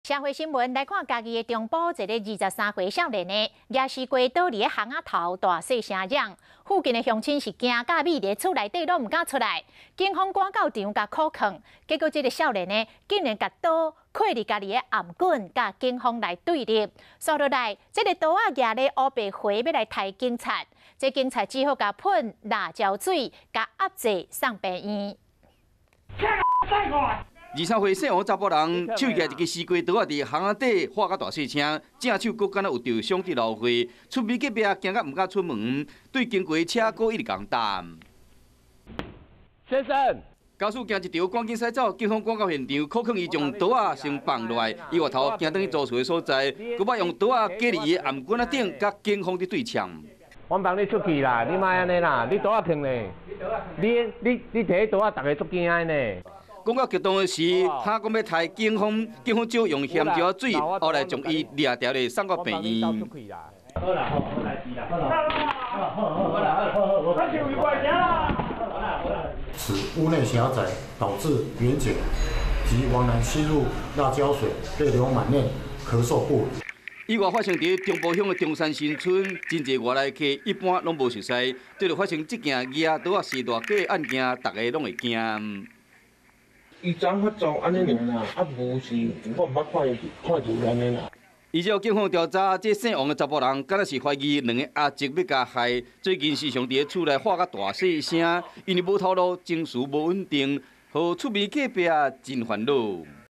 社會新聞來看，嘉義的中埔一个23歲少年呢，舉西瓜刀佇咧巷仔頭大細聲嚷，附近的鄉親是驚甲覕佇厝內底攏毋敢出來，警方趕到場共銬銬，結果這个少年呢，竟然共刀扣佇家己的頷頸，佮警方來對立。煞落來，這个刀仔舉咧烏白回欲來刣警察，這警察只好共噴辣椒水，共壓制送病院。23歲姓王查埔人，手舉一支西瓜刀仔佇巷仔底喊甲大細聲，正手閣敢若有著傷佇流血，厝邊隔壁驚甲毋敢出門，對經過車閣一直共打。先生，家屬驚一場，趕緊駛走，警方趕到現場，銬銬伊將刀仔先放落來，伊回頭行轉去租厝的所在，閣擺用刀仔架佇伊的頷頸仔頂，佮警方佇對嗆。阮放你出去啦，你莫按呢啦，你刀仔囥咧，你你你提刀仔，逐个足驚的呢。講到激動的時，哈講欲刣警方，警方只用鹹椒水，後來將伊掠牢咧送到病院。好啦，好，無代誌啦，好啦，好好好啦，好好，好。此屋內狹窄，導致員警及王男吸入辣椒水，淚流滿面，咳嗽不已。意外發生佇中埔鄉的中山新村，真濟外來客一般攏無熟似，對著發生這件舉刀仔示大家案件，逐家攏會驚。伊昨發作按呢爾啦，啊無是我毋捌看伊看著按呢啦。依照警方調查，這姓王的查埔人，敢若是懷疑兩个阿叔欲共害。最近時常佇咧厝內喊甲大細聲，因為無頭路，情緒無穩定，予厝邊隔壁真煩惱。